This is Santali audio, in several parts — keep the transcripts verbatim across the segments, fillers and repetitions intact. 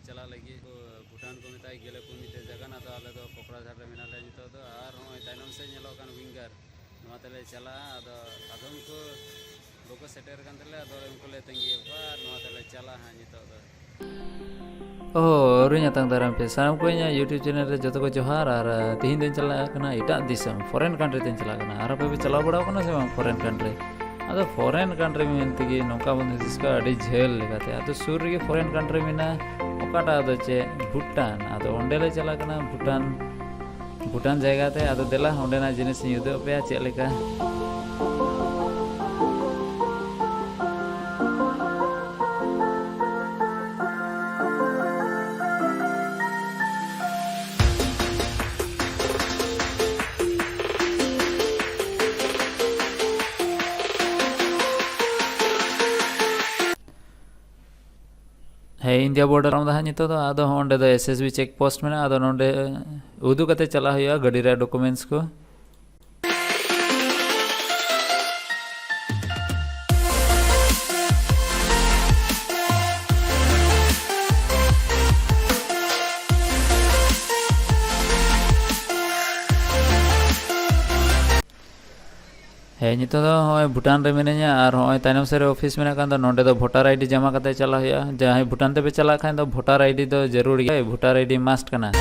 ᱪᱟᱞᱟᱜ ᱞᱟᱹᱜᱤᱫ ᱠᱚ, ᱵᱷᱩᱴᱟᱱ ᱠᱚ ᱢᱮᱛᱟᱜᱼᱟ ᱜᱮᱞᱮᱯᱩᱨ ᱢᱤᱫᱴᱮᱡ ᱡᱟᱭᱜᱟ ᱠᱟᱱᱟ᱾ ᱟᱫᱚ ᱟᱞᱮ ᱫᱚ ᱠᱚᱠᱲᱟᱡᱷᱟᱲ ᱨᱮ ᱢᱮᱱᱟᱜ ᱞᱮᱭᱟ ᱱᱤᱛᱚᱜ ᱫᱚ᱾ ᱟᱨ ᱦᱚᱸᱜᱼᱚᱭ ᱛᱟᱭᱱᱚᱢ ᱥᱮᱫ ᱧᱮᱞᱚᱜ ᱠᱟᱱ ᱣᱤᱝᱜᱟᱨ, ᱱᱚᱣᱟ ᱛᱮᱞᱮ ᱪᱟᱞᱟᱜᱼᱟ᱾ ᱟᱫᱚ ᱟᱫᱚᱢ ᱠᱚ ᱵᱟᱠᱚ ᱥᱮᱴᱮᱨ ᱠᱟᱱ ᱛᱟᱞᱮᱭᱟ, ᱟᱫᱚ ᱩᱱᱠᱩ ᱞᱮ ᱛᱟᱺᱜᱤᱭᱮᱫ ᱠᱚᱣᱟ᱾ ᱟᱨ ᱱᱚᱣᱟ ᱛᱮᱞᱮ ᱪᱟᱞᱟᱜᱼᱟ ᱦᱟᱸᱜ ᱱᱤᱛᱚᱜ ᱫᱚ᱾ ᱚ, ᱟᱹᱣᱨᱤ ᱧᱟᱛᱟᱝ ᱫᱟᱨᱟᱢ ᱯᱮ ᱥᱟᱱᱟᱢ ᱠᱚ ᱤᱧᱟᱹᱜ YouTube ᱪᱮᱱᱮᱞ ᱨᱮ ᱡᱚᱛᱚ ᱠᱚ ᱡᱚᱦᱟᱨ᱾ ᱟᱨ, ᱟᱨ ᱛᱤᱦᱤᱧ ᱫᱚᱧ ᱪᱟᱞᱟᱜ ᱠᱟᱱᱟ ᱮᱴᱟᱜ ᱫᱤᱥᱚᱢ, ᱯᱷᱚᱨᱮᱱ ᱠᱟᱱᱴᱨᱤ ᱛᱮᱧ ᱪᱟᱞᱟᱜ ᱠᱟᱱᱟ᱾ ᱟᱨ ᱟᱯᱮ ᱯᱮ ᱪᱟᱞᱟᱣ ᱵᱟᱲᱟᱣ ᱠᱟᱱᱟ ᱥᱮ ᱵᱟᱝ ᱯᱷᱚᱨᱮᱱ ᱠᱟᱱᱴᱨᱤ? ᱟᱫᱚ ᱯᱷᱚᱨᱮᱱ ᱠᱟᱱᱴᱨᱤ ᱢᱮᱱ ᱛᱮᱜᱮ ᱱᱚᱝᱠᱟ ᱵᱚᱱ ᱦᱩᱫᱤᱥ ᱠᱟᱜᱼᱟ, ᱟᱹᱰᱤ ᱡᱷᱟᱹᱞ ᱞᱮᱠᱟᱛᱮ᱾ ᱟᱫᱚ ᱥᱩᱨ ᱨᱮᱜᱮ ᱯᱷᱚᱨᱮᱱ ᱠᱟᱱᱴᱨᱤ ᱢᱮᱱᱟᱜᱼᱟ, ᱚᱠᱟᱴᱟᱜ ᱫᱚ ᱪᱮᱫ, ᱵᱷᱩᱴᱟᱱ᱾ ᱟᱫᱚ ᱚᱸᱰᱮ ᱞᱮ ᱪᱟᱞᱟᱜ ᱠᱟᱱᱟ, ᱵᱷᱩᱴᱟᱱ, ᱵᱷᱩᱴᱟᱱ ᱡᱟᱭᱜᱟ ᱛᱮ᱾ ᱟᱫᱚ ᱫᱮᱞᱟ ᱚᱸᱰᱮᱱᱟᱜ ᱡᱤᱱᱤᱥ ᱤᱧ ᱩᱫᱩᱜ ᱟᱯᱮᱭᱟ ᱪᱮᱫ ᱞᱮᱠᱟ᱾ ᱦᱮᱸ, ᱤᱱᱰᱤᱭᱟ ᱵᱚᱨᱰᱟᱨ ᱟᱢ ᱫᱚ ᱦᱟᱸᱜ ᱱᱤᱛᱚᱜ ᱫᱚ, ᱟᱫᱚ ᱦᱚᱸ ᱚᱸᱰᱮ ᱫᱚ S S B check post ᱢᱮᱱᱟᱜᱼᱟ᱾ ᱟᱫᱚ ᱱᱚᱸᱰᱮ ᱩᱫᱩᱜ ᱠᱟᱛᱮ ᱪᱟᱞᱟᱜ ᱦᱩᱭᱩᱜᱼᱟ ᱜᱟᱹᱰᱤ ᱨᱮᱭᱟᱜ documents ᱠᱚ᱾ ᱦᱮᱸ, ᱱᱤᱛᱚᱜ ᱫᱚ ᱦᱚᱸᱜᱼᱚᱭ ᱵᱷᱩᱴᱟᱱ ᱨᱮ ᱢᱤᱱᱟᱹᱧᱟ᱾ ᱟᱨ ᱦᱚᱸᱜᱼᱚᱭ ᱛᱟᱭᱱᱚᱢ ᱥᱮᱫ ᱨᱮ ᱚᱯᱷᱤᱥ ᱢᱮᱱᱟᱜ ᱠᱟᱱ ᱫᱚ, ᱱᱚᱸᱰᱮ ᱫᱚ ᱵᱷᱳᱴᱟᱨ ᱟᱭᱰᱤ ᱡᱚᱢᱟ ᱠᱟᱛᱮ ᱪᱟᱞᱟᱜ ᱦᱩᱭᱩᱜᱼᱟ᱾ ᱡᱟᱦᱟᱸᱭ ᱵᱷᱩᱴᱟᱱ ᱛᱮᱯᱮ ᱪᱟᱞᱟᱜ ᱠᱷᱟᱱ ᱫᱚ ᱵᱷᱳᱴᱟᱨ ᱟᱭᱰᱤ ᱫᱚ ᱡᱟᱹᱨᱩᱲ ᱜᱮᱭᱟ, ᱵᱷᱳᱴᱟᱨ ᱟᱭᱰᱤ must ᱠᱟᱱᱟ᱾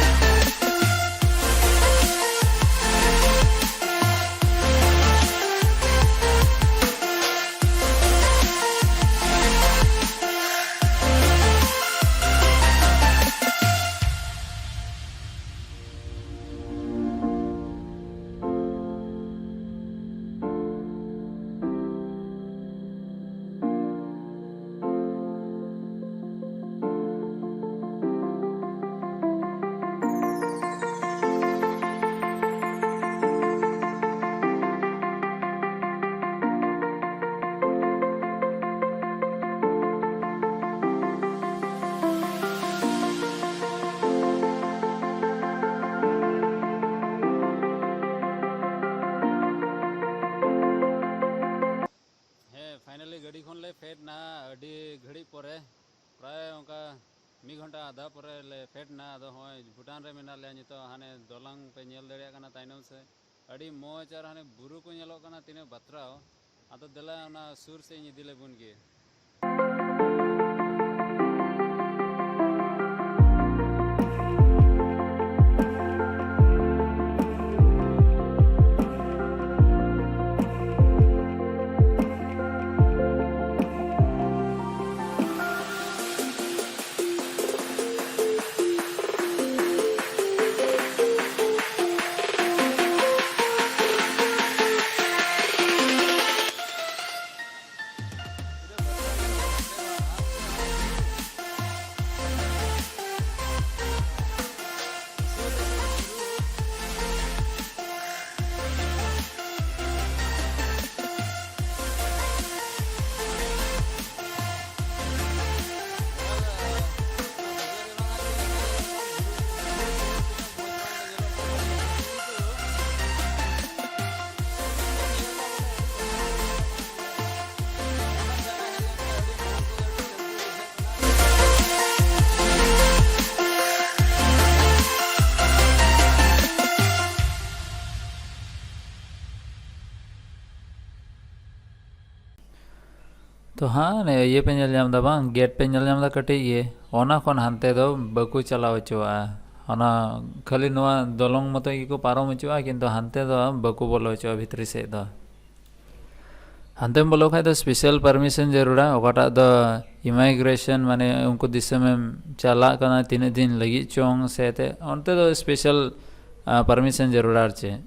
ᱦᱮᱸ, finally ᱜᱟᱹᱰᱤ ᱠᱷᱚᱱ ᱞᱮ ᱯᱷᱮᱰ ᱱᱟ ᱟᱹᱰᱤ ᱜᱷᱟᱹᱲᱤᱡ ᱯᱚᱨᱮ, ᱯᱨᱟᱭ ᱚᱱᱠᱟ ᱢᱤᱫ ᱜᱷᱚᱱᱴᱟ ᱟᱫᱷᱟ ᱯᱚᱨᱮ ᱞᱮ ᱯᱷᱮᱰ ᱮᱱᱟ᱾ ᱟᱫᱚ ᱦᱚᱸᱜᱼᱚᱭ ᱵᱷᱩᱴᱟᱱ ᱨᱮ ᱢᱮᱱᱟᱜ ᱞᱮᱭᱟ ᱱᱤᱛᱚᱜ᱾ ᱦᱟᱱᱮ ᱫᱚᱞᱟᱝ ᱯᱮ ᱧᱮᱞ ᱫᱟᱲᱮᱭᱟᱜ ᱠᱟᱱᱟ ᱛᱟᱭᱱᱚᱢ ᱥᱮᱫ, ᱟᱹᱰᱤ ᱢᱚᱡᱽ᱾ ᱟᱨ ᱦᱟᱱᱮ ᱵᱩᱨᱩ ᱠᱚ ᱧᱮᱞᱚᱜ ᱠᱟᱱᱟ, ᱛᱤᱱᱟᱹᱜ ᱵᱟᱛᱨᱟᱣ᱾ ᱟᱫᱚ ᱫᱮᱞᱟ ᱚᱱᱟ ᱥᱩᱨ ᱥᱮᱫ ᱤᱧ ᱤᱫᱤ ᱞᱮᱵᱚᱱ ᱜᱮ᱾ ᱛᱚ ᱦᱟᱸ, ᱱᱤᱭᱟᱹ ᱤᱭᱟᱹ ᱯᱮ ᱧᱮᱞ ᱧᱟᱢ ᱮᱫᱟ ᱵᱟᱝ, ᱜᱮᱴ ᱯᱮ ᱧᱮᱞ ᱧᱟᱢ ᱮᱫᱟ ᱠᱟᱹᱴᱤᱡ ᱜᱮ, ᱚᱱᱟ ᱠᱷᱚᱱ ᱦᱟᱱᱛᱮ ᱫᱚ ᱵᱟᱠᱚ ᱪᱟᱞᱟᱣ ᱦᱚᱪᱚᱣᱟᱜᱼᱟ᱾ ᱚᱱᱟ ᱠᱷᱟᱹᱞᱤ ᱱᱚᱣᱟ ᱫᱚᱞᱚᱝ ᱢᱚᱛᱚᱡ ᱜᱮᱠᱚ ᱯᱟᱨᱚᱢ ᱦᱚᱪᱚᱣᱟᱜᱼᱟ, ᱠᱤᱱᱛᱩ ᱦᱟᱱᱛᱮ ᱫᱚ ᱵᱟᱠᱚ ᱵᱚᱞᱚ ᱦᱚᱪᱚᱣᱟᱜᱼᱟ ᱵᱷᱤᱛᱨᱤ ᱥᱮᱫ ᱫᱚ᱾ ᱦᱟᱱᱛᱮᱢ ᱵᱚᱞᱚ ᱠᱷᱟᱡ ᱫᱚ ᱥᱯᱮᱥᱟᱞ ᱯᱟᱨᱢᱤᱥᱚᱱ ᱡᱟᱹᱨᱩᱲᱟ, ᱚᱠᱟᱴᱟᱜ ᱫᱚ ᱤᱢᱟᱭᱜᱨᱮᱥᱚᱱ, ᱢᱟᱱᱮ ᱩᱱᱠᱩ ᱫᱤᱥᱚᱢᱮᱢ ᱪᱟᱞᱟᱜ ᱠᱟᱱᱟ ᱛᱤᱱᱟᱹᱜ ᱫᱤᱱ ᱞᱟᱹᱜᱤᱫ ᱪᱚᱝ ᱥᱮ ᱮᱱᱛᱮᱫ, ᱚᱱᱛᱮ ᱫᱚ ᱥᱯᱮᱥᱟᱞ ᱯᱟᱨᱢᱤᱥᱚᱱ ᱡᱟᱹᱨᱩᱲᱟ ᱟᱨ ᱪᱮᱫ᱾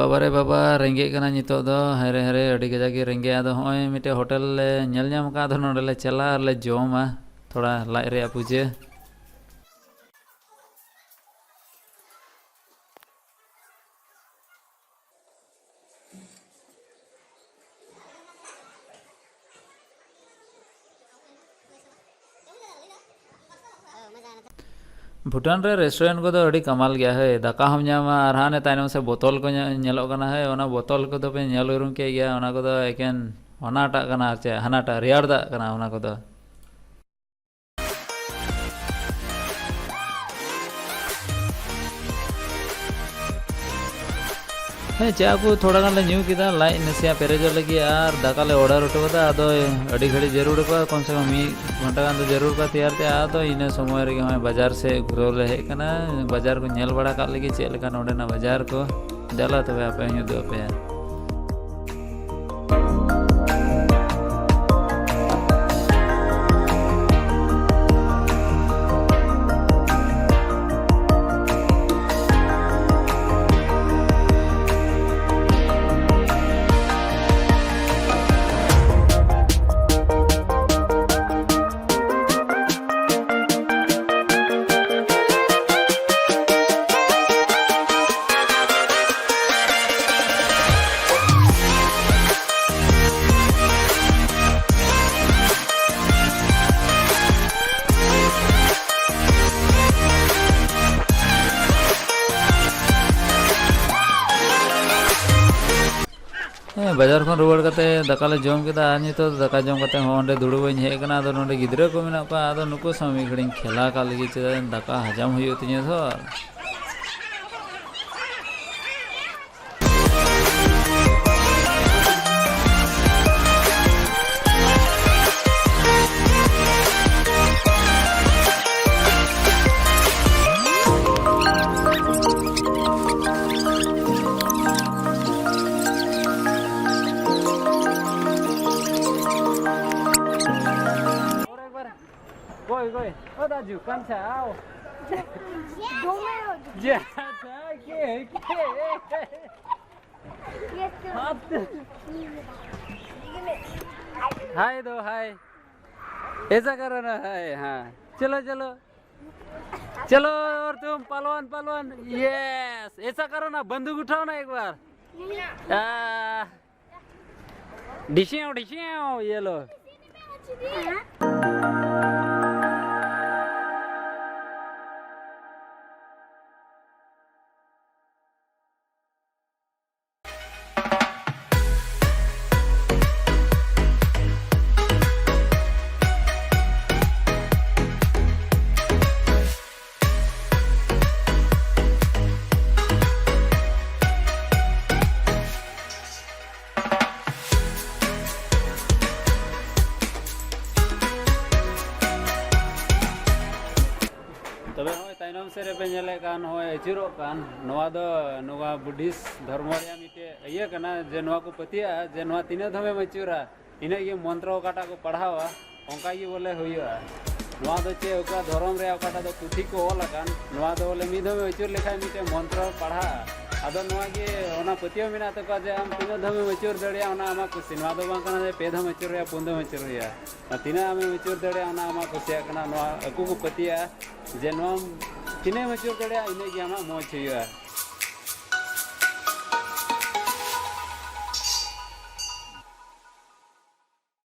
ᱵᱟᱵᱟ ᱨᱮ ᱵᱟᱵᱟ, ᱨᱮᱸᱜᱮᱡ ᱠᱟᱱᱟ ᱱᱤᱛᱚᱜ ᱫᱚ, ᱦᱟᱭ ᱨᱮ ᱦᱟᱭ ᱨᱮ, ᱟᱹᱰᱤ ᱠᱟᱡᱟᱠ ᱜᱮ ᱨᱮᱸᱜᱮᱡ᱾ ᱟᱫᱚ ᱦᱚᱸᱜᱼᱚᱭ ᱢᱤᱫᱴᱮᱡ ᱦᱳᱴᱮᱞ ᱞᱮ ᱧᱮᱞ ᱧᱟᱢ ᱟᱠᱟᱫ, ᱟᱫᱚ ᱱᱚᱸᱰᱮ ᱞᱮ ᱪᱟᱞᱟᱜᱼᱟ ᱟᱨ ᱞᱮ ᱡᱚᱢᱟ ᱛᱷᱚᱲᱟ ᱞᱟᱡ ᱨᱮᱭᱟᱜ ᱯᱩᱡᱟᱹ᱾ ᱵᱷᱩᱴᱟᱱ ᱨᱮ ᱨᱮᱥᱴᱩᱨᱮᱱᱴ ᱠᱚᱫᱚ ᱟᱹᱰᱤ ᱠᱟᱢᱟᱞ ᱜᱮᱭᱟ ᱦᱳᱭ, ᱫᱟᱠᱟ ᱦᱚᱸᱢ ᱧᱟᱢᱟ ᱟᱨ ᱦᱟᱱᱮ ᱛᱟᱭᱱᱚᱢ ᱥᱮᱫ ᱵᱳᱛᱚᱞ ᱠᱚ ᱧᱮ- ᱧᱮᱞᱚᱜ ᱠᱟᱱᱟ ᱦᱳᱭ, ᱚᱱᱟ ᱵᱳᱛᱚᱞ ᱠᱚᱫᱚ ᱯᱮ ᱧᱮᱞ ᱩᱨᱩᱢ ᱠᱮᱫ ᱜᱮᱭᱟ, ᱚᱱᱟ ᱠᱚᱫᱚ ᱮᱠᱮᱱ ᱚᱱᱟᱴᱟᱜ ᱠᱟᱱᱟ ᱟᱨ ᱪᱮᱫ, ᱦᱟᱱᱟᱴᱟᱜ ᱨᱮᱭᱟᱲ ᱫᱟᱜ ᱠᱟᱱᱟ ᱚᱱᱟ ᱠᱚᱫᱚ᱾ ᱦᱮᱸ, ᱪᱟ ᱠᱚ ᱛᱷᱚᱲᱟ ᱜᱟᱱ ᱞᱮ ᱧᱩ ᱠᱮᱫᱟ ᱞᱟᱡ ᱱᱟᱥᱮᱭᱟᱜ ᱯᱮᱨᱮᱡᱚᱜ ᱞᱟᱹᱜᱤᱫ, ᱟᱨ ᱫᱟᱠᱟ ᱞᱮ ᱚᱰᱟᱨ ᱦᱚᱴᱚ ᱠᱟᱫᱟ᱾ ᱟᱫᱚ ᱟᱹᱰᱤ ᱜᱷᱟᱹᱲᱤᱡ ᱡᱟᱹᱨᱩᱲ ᱠᱚᱣᱟ, ᱠᱚᱢ ᱥᱮ ᱠᱚᱢ ᱢᱤᱫ ᱜᱷᱚᱱᱴᱟ ᱜᱟᱱ ᱫᱚ ᱡᱟᱹᱨᱩᱲ ᱠᱚᱣᱟ ᱛᱮᱭᱟᱨ ᱛᱮ᱾ ᱟᱫᱚ ᱤᱱᱟᱹ ᱥᱚᱢᱚᱭ ᱨᱮᱜᱮ ᱦᱚᱸᱜᱼᱚᱭ ᱵᱟᱡᱟᱨ ᱥᱮᱫ ᱜᱷᱩᱨᱟᱹᱣ ᱞᱮ ᱦᱮᱡ ᱠᱟᱱᱟ, ᱵᱟᱡᱟᱨ ᱠᱚ ᱧᱮᱞ ᱵᱟᱲᱟ ᱠᱟᱜ ᱞᱟᱹᱜᱤᱫ ᱪᱮᱫ ᱞᱮᱠᱟ ᱱᱚᱰᱮᱱᱟᱜ ᱵᱟᱡᱟᱨ ᱠᱚ᱾ ᱫᱮᱞᱟ ᱛᱚᱵᱮ ᱟᱯᱮ ᱦᱚᱸᱧ ᱩᱫᱩᱜ ᱟᱯᱮᱭᱟ᱾ ᱦᱮᱸ, ᱵᱟᱡᱟᱨ ᱠᱷᱚᱱ ᱨᱩᱣᱟᱹᱲ ᱠᱟᱛᱮ ᱫᱟᱠᱟ ᱞᱮ ᱡᱚᱢ ᱠᱮᱫᱟ, ᱟᱨ ᱱᱤᱛᱚᱜ ᱫᱟᱠᱟ ᱡᱚᱢ ᱠᱟᱛᱮ ᱦᱚᱸ ᱚᱸᱰᱮ ᱫᱩᱲᱩᱵ ᱤᱧ ᱦᱮᱡ ᱟᱠᱟᱱᱟ᱾ ᱟᱫᱚ ᱱᱚᱰᱮ ᱜᱤᱫᱽᱨᱟᱹ ᱠᱚ ᱢᱮᱱᱟᱜ ᱠᱚᱣᱟ, ᱟᱫᱚ ᱱᱩᱠᱩ ᱥᱟᱶ ᱢᱤᱫ ᱜᱷᱟᱹᱲᱤᱡ ᱤᱧ ᱠᱷᱮᱞᱟ ᱠᱟᱜ ᱞᱟᱹᱜᱤᱫ, ᱪᱮᱫᱟᱜ ᱫᱟᱠᱟ ᱦᱟᱡᱟᱢ ᱦᱩᱭᱩᱜ ᱛᱤᱧᱟᱹ ᱛᱚ᱾ ᱜᱚᱭ, ᱜᱚᱭ᱾ ᱚ, ᱫᱟᱡᱩ, ᱠᱟᱱᱪᱷᱟ, ᱟᱣ᱾ ᱫᱚᱢᱮ᱾ ᱡᱟ, ᱡᱟ, ᱠᱮ, ᱠᱮ᱾ हाय दो, हाय। ऐसा करो ना, हाय। हाँ, चलो, चलो। चलो, और तुम पहलवान, पहलवान। यस, ऐसा करो ना, बंदूक उठाओ ना एक बार। आ, डिशेव, डिशेव, ये लो। ᱛᱚᱵᱮ ᱱᱚᱜᱼᱚᱭ ᱛᱟᱭᱱᱚᱢ ᱥᱮᱫ ᱨᱮᱯᱮ ᱧᱮᱞᱮᱫ ᱠᱟᱱ, ᱱᱚᱜᱼᱚᱭ ᱟᱹᱪᱩᱨᱚᱜ ᱠᱟᱱ, ᱱᱚᱣᱟ ᱫᱚ, ᱱᱚᱣᱟ ᱵᱩᱫᱽᱫᱷᱤᱥᱴ ᱫᱷᱚᱨᱢᱚ ᱨᱮᱭᱟᱜ ᱢᱤᱫᱴᱮᱡ ᱤᱭᱟᱹ ᱠᱟᱱᱟ, ᱡᱮ ᱱᱚᱣᱟ ᱠᱚ ᱯᱟᱹᱛᱭᱟᱹᱜᱼᱟ ᱡᱮ ᱱᱚᱣᱟ ᱛᱤᱱᱟᱹᱜ ᱫᱷᱟᱣᱮᱢ ᱟᱹᱪᱩᱨᱟ, ᱤᱱᱟᱹᱜ ᱜᱮ ᱢᱚᱱᱛᱨᱚ ᱚᱠᱟᱴᱟᱜ ᱠᱚ ᱯᱟᱲᱦᱟᱣᱟ, ᱚᱱᱠᱟ ᱜᱮ ᱵᱚᱞᱮ ᱦᱩᱭᱩᱜᱼᱟ᱾ ᱱᱚᱣᱟ ᱫᱚ ᱪᱮᱫ, ᱚᱠᱟ ᱫᱷᱚᱨᱚᱢ ᱨᱮᱭᱟᱜ ᱚᱠᱟᱴᱟᱜ ᱫᱚ ᱯᱩᱛᱷᱤ ᱠᱚ ᱚᱞ ᱟᱠᱟᱱ, ᱱᱚᱣᱟ ᱫᱚ ᱵᱚᱞᱮ ᱢᱤᱫ ᱫᱷᱟᱣᱮᱢ ᱟᱹᱪᱩᱨ ᱞᱮᱠᱷᱟᱱ ᱢᱤᱫᱴᱮᱱ ᱢᱚᱱᱛᱨᱚ ᱯᱟᱲᱦᱟᱜᱼᱟ᱾ ᱟᱫᱚ ᱱᱚᱣᱟ ᱜᱮ ᱚᱱᱟ ᱯᱟᱹᱛᱭᱟᱹᱣ ᱢᱮᱱᱟᱜ ᱛᱟᱠᱚᱣᱟ ᱡᱮ ᱟᱢ ᱛᱤᱱᱟᱹᱜ ᱫᱷᱟᱣᱮᱢ ᱟᱹᱪᱩᱨ ᱫᱟᱲᱮᱭᱟᱜᱼᱟ, ᱚᱱᱟ ᱟᱢᱟᱜ ᱠᱩᱥᱤ᱾ ᱱᱚᱣᱟ ᱫᱚ ᱵᱟᱝ ᱠᱟᱱᱟ ᱡᱮ ᱯᱮ ᱫᱷᱟᱣᱮᱢ ᱟᱹᱪᱩᱨ ᱦᱩᱭᱩᱜᱼᱟ, ᱯᱩᱱ ᱫᱷᱟᱣᱮᱢ ᱟᱹᱪᱩᱨ ᱦᱩᱭᱩᱜᱼᱟ᱾ ᱛᱤᱱᱟᱹᱜ ᱟᱢᱮᱢ ᱟᱹᱪᱩᱨ ᱫᱟᱲᱮᱭᱟᱜᱼᱟ, ᱚᱱᱟ ᱟᱢᱟᱜ ᱠᱩᱥᱤᱭᱟᱜ ᱠᱟᱱᱟ᱾ ᱱᱚᱣᱟ ᱟᱠᱚ ᱠᱚ ᱯᱟᱹᱛᱭᱟᱹᱜᱼᱟ ᱡᱮ ᱱᱚᱣᱟ ᱛᱤᱱᱟᱹᱜ ᱮᱢ ᱟᱹᱪᱩᱨ ᱫᱟᱲᱮᱭᱟᱜᱼᱟ, ᱤᱱᱟᱹᱜ ᱜᱮ ᱟᱢᱟᱜ ᱢᱚᱡᱽ ᱦᱩᱭᱩᱜᱼᱟ᱾